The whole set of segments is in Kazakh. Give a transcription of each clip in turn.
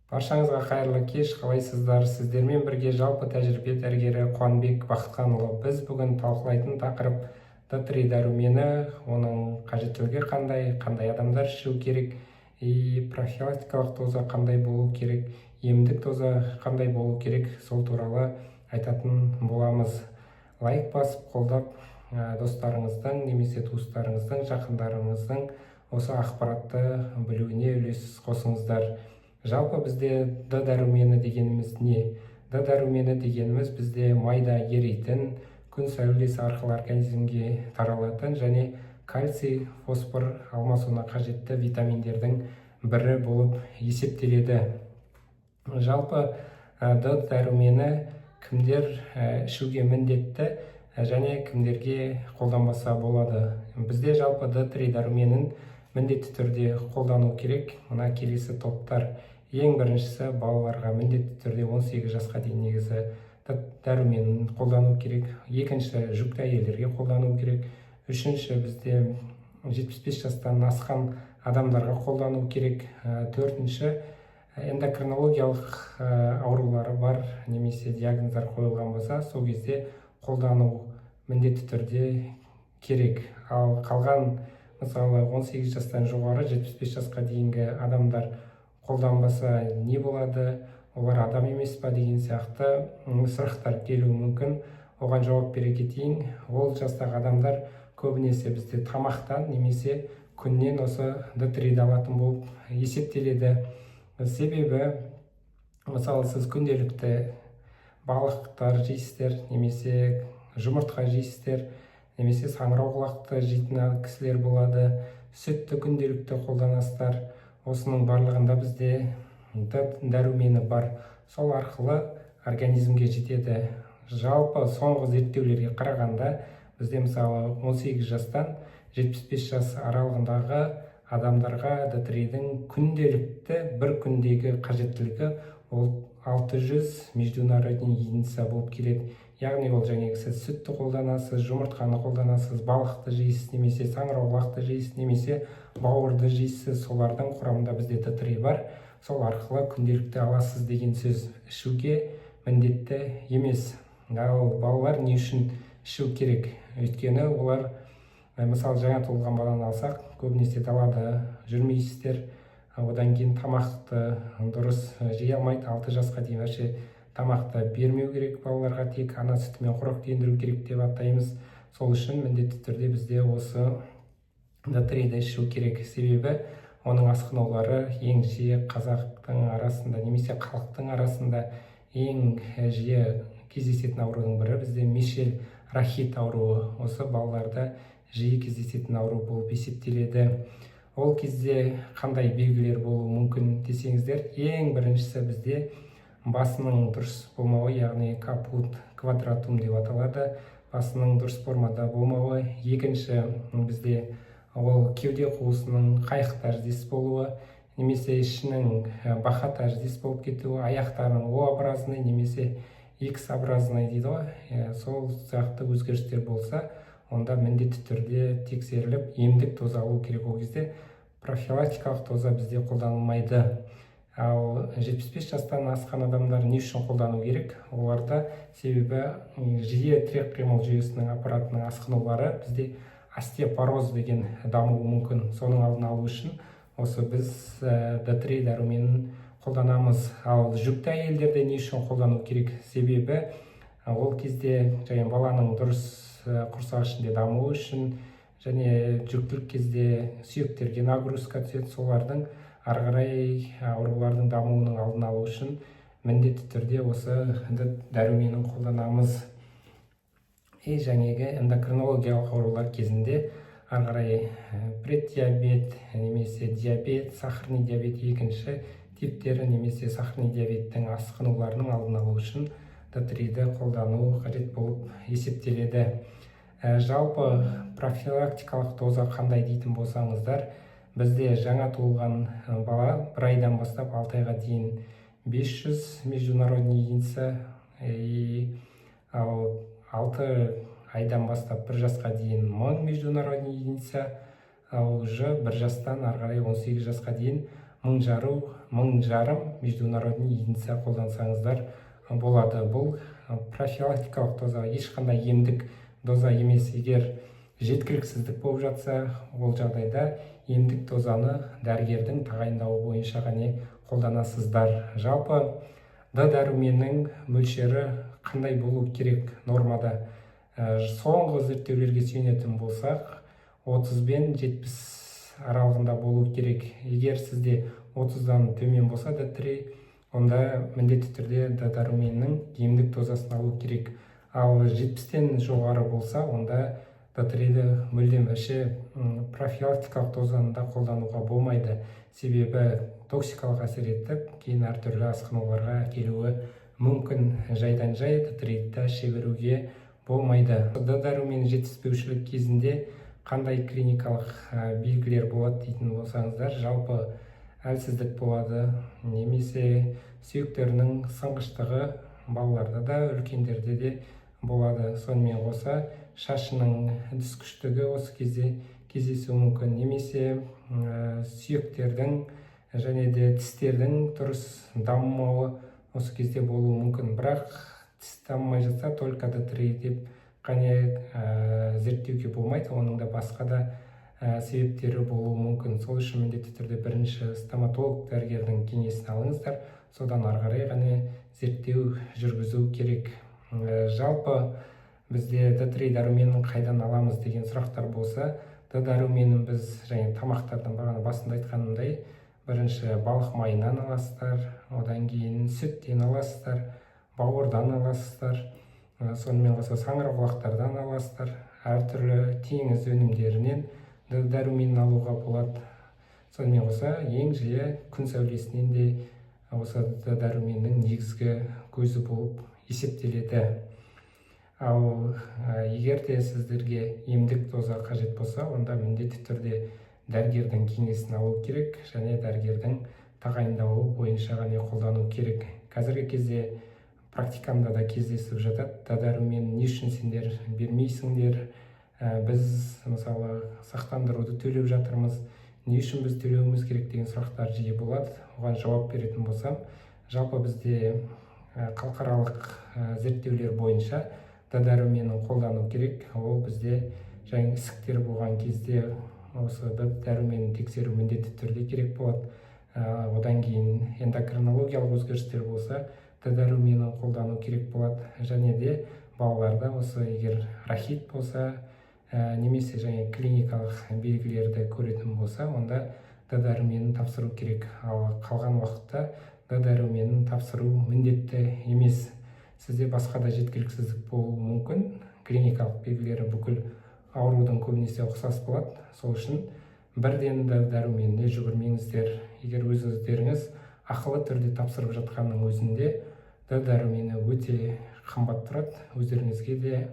Баршаңызға қайырлы кеш! Қалайсыздар? Сіздермен бірге жалпы тәжірибе дәрігері Қуанбек Бақытханұлы. Біз бүгін талқылайтын тақырып: Д3 дәрумені, оның қажеттілігі қандай, қандай адамдар ішу керек и профилактикалық доза қандай болу керек, емдік доза қандай болу керек, сол туралы айтатын боламыз. Лайк басып, қолдап, достарыңыздың немесе туыстарыңыздың, жақындарыңыздың осы ақпаратты білуіне үлес қосыңыздар. Жалпы, бізде Д дәрумені дегеніміз не? Д дәрумені дегеніміз бізде майда еритін, күн сәулесі арқылы организмге таралатын және кальций, фосфор алмасуына қажетті витаминдердің бірі болып есептеледі. Жалпы, Д дәрумені кімдер ішуге міндетті және кімдерге қолданбаса болады? Бізде жалпы Д3 дәруменін міндетті түрде қолдану керек мына келесі топтар. Ең біріншісі, балаларға міндетті түрде 18 жасқа дейін негізі Д дәруменін қолдану керек. Екінші, жүкті әйелдерге қолдану керек. Үшінші, бізде 75 жастан асқан адамдарға қолдану керек. Төртінші, эндокринологиялық аурулары бар немесе диагноздар қойылған болса, сол кезде қолдану міндетті түрде керек. Ал қалған, мысалы, 18 жастан жоғары 75 жасқа дейінгі адамдар қолданбаса не болады, олар адам емес па деген сияқты сұрақтар келуі мүмкін. Оған жауап бере кетейін: ол жастағы адамдар көбінесе бізде тамақтан немесе күннен осы Д3 алатын болып есептеледі. Себебі, мысалы, сіз күнделікті балықтар жейсіздер немесе жұмыртқа жейсіздер немесе саңырауқұлақты жейтін кісілер болады, сүтті күнделікті қолданасыздар. Осының барлығында бізде Д дәрумені бар, сол арқылы организмге жетеді. Жалпы, соңғы зерттеулерге қарағанда, бізде, мысалы, 18 жастан 75 жас аралығындағы адамдарға Д3-дің күнделікті бір күндегі қажеттілігі ол 600 международный единица болып келеді. Яғни ол жаңағы сіз сүтті қолданасыз, жұмыртқаны қолданасыз, балықты жейсіз немесе саңырауқұлақты жейсіз немесе бауырды жейсіз, солардың құрамында бізде Д3 бар, сол арқылы күнделікті аласыз деген сөз. Ішуге міндетті емес. Ал балалар не үшін ішу керек? Өйткені олар, мысалы, жаңа туылған баланы алсақ, көбінесе далада жүрмейсіздер, одан кейін тамақты дұрыс жей алмайды. 6 жасқа дейін вообще тамақты бермеу керек балаларға, тек ана сүтімен қоректендіру керек деп атаймыз. Сол үшін міндетті түрде бізде осы Д3-ді ішу керек. Себебі оның асқынулары ең жиі қазақтың арасында немесе халықтың арасында ең жиі кездесетін аурудың бірі бізде мишель рахит ауруы. Осы балаларда жиі кездесетін ауру болып есептеледі. Ол кезде қандай белгілер болуы мүмкін десеңіздер, ең біріншісі бізде басының дұрыс болмауы, яғни капут квадратум деп аталады, басының дұрыс формада болмауы. Екінші, бізде ол кеуде қуысының қайық тәріздес болуы немесе ішінің бақа тәріздес болып кетуі, аяқтарының О-образный немесе X-образный дейді ғой, сол сияқты өзгерістер болса, онда міндетті түрде тексеріліп, емдік доза алу керек. Ол кезде профилактикалық доза бізде қолданылмайды. Ал 75 жастан асқан адамдар не үшін қолдану керек оларда? Себебі жиі тірек қимыл жүйесінің аппаратының асқынулары, бізде остеопороз деген дамуы мүмкін. Соның алдын алу үшін осы біз Д3 дәруменін қолданамыз. Ал жүкті әйелдерде не үшін қолдану керек? Себебі ол кезде және баланың дұрыс құрсақ ішінде дамуы үшін және жүктілік кезде сүйектерге нагрузка түседі, солардың ары қарай аурулардың дамуының алдын алу үшін міндетті түрде осы Д дәруменін қолданамыз. И жаңағы эндокринологиялық аурулар кезінде ары қарай преддиабет немесе диабет, сахарный диабет екінші типтері немесе сахарный диабеттің асқынуларының алдын алу үшін Д3-ді қолдану қажет болып есептеледі. Жалпы, профилактикалық доза қандай дейтін болсаңыздар, бізде жаңа туылған бала 1 айдан бастап 6 айға дейін 500 международный единица и ал 6 айдан бастап 1 жасқа дейін 1000 международный единица, ал уже 1 жастан ары қарай 18 жасқа дейін 1500 международный единица қолдансаңыздар болады. Бұл профилактикалық доза, ешқандай емдік доза емес. Егер жеткіліксіздік болып жатса, ол жағдайда емдік дозаны дәрігердің тағайындауы бойынша ғана қолданасыздар. Жалпы, Д дәруменнің мөлшері қандай болу керек нормада? Соңғы зерттеулерге сүйенетін болсақ, 30 бен 70 аралығында болу керек. Егер сізде 30-дан төмен болса Д3, онда міндетті түрде Д дәруменнің емдік дозасын алу керек. Ал 70-тен жоғары болса, онда Д3-ді мүлдем, вообще, профилактикалық дозаны да қолдануға болмайды, себебі токсикалық әсер етіп, кейін әртүрлі асқынуларға әкелуі мүмкін. Жайдан жай Д3-ді іше беруге болмайды. Д дәрумен жетіспеушілік кезінде қандай клиникалық белгілер болады дейтін болсаңыздар, жалпы әлсіздік болады немесе сүйектерінің сынғыштығы балаларда да, үлкендерде де болады. Сонымен қоса шашының түскіштігі осы кезде кездесуі мүмкін немесе сүйектердің және де тістердің дұрыс дамымауы осы кезде болуы мүмкін. Бірақ тіс дамымай жатса, только Д3 деп қане зерттеуге болмайды, оның да басқа да себептері болуы мүмкін. Сол үшін міндетті түрде бірінші стоматолог дәрігердің кеңесін алыңыздар, содан ары қарай ғана зерттеу жүргізу керек. Жалпы бізде Д3 дәруменін қайдан аламыз деген сұрақтар болса, Д дәруменін біз және тамақтардан, бағана басында айтқанымдай, бірінші балық майынан аласыздар, одан кейін сүттен аласыздар, бауырдан аласыздар, сонымен қоса саңырауқұлақтардан аласыздар, әртүрлі теңіз өнімдерінен Д дәруменін алуға болады. Сонымен қоса ең жиі күн сәулесінен де осы Д дәруменнің негізгі көзі болып есептеледі. Ал егер де сіздерге емдік доза қажет болса, онда міндетті түрде дәрігердің кеңесін алу керек және дәрігердің тағайындауы бойынша ғана қолдану керек. Қазіргі кезде практикамда да кездесіп жатады: Д дәрумен не үшін сендер бермейсіңдер? Біз, мысалы, сақтандыруды төлеп жатырмыз, не үшін біз төлеуіміз керек деген сұрақтар жиі болады. Оған жауап беретін болсам, жалпы бізде халықаралық зерттеулер бойынша Д дәруменін қолдану керек. Ол бізде және ісіктер болған кезде осы Д дәруменін тексеру міндетті түрде керек болады. Одан кейін эндокринологиялық өзгерістер болса, Д дәруменін қолдану керек болады. Және де балаларда осы егер рахит болса немесе және клиникалық белгілерді көретін болса, онда Д дәруменін тапсыру керек. Ал қалған уақытта Д дәруменін тапсыру міндетті емес. Сізде басқа да жеткіліксіздік болуы мүмкін, клиникалық белгілері бүкіл аурудың көбінесе ұқсас болады. Сол үшін бірден Д дәруменіне жүгірмеңіздер. Егер өздеріңіз ақылы түрде тапсырып жатқанның өзінде, Д дәрумені өте қымбат тұрады, өздеріңізге де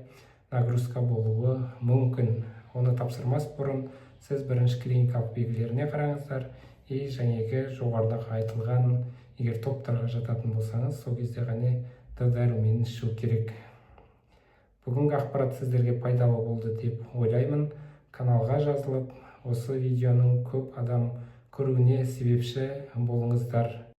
нагрузка болуы мүмкін. Оны тапсырмас бұрын сіз бірінші клиникалық белгілеріне қараңыздар и жәнегі жоғарыда айтылған егер топтарға жататын болсаңыз, сол кезде ғана Д дәруменін ішу керек. Бүгінгі ақпарат сіздерге пайдалы болды деп ойлаймын. Каналға жазылып, осы видеоның көп адам көруіне себепші болыңыздар.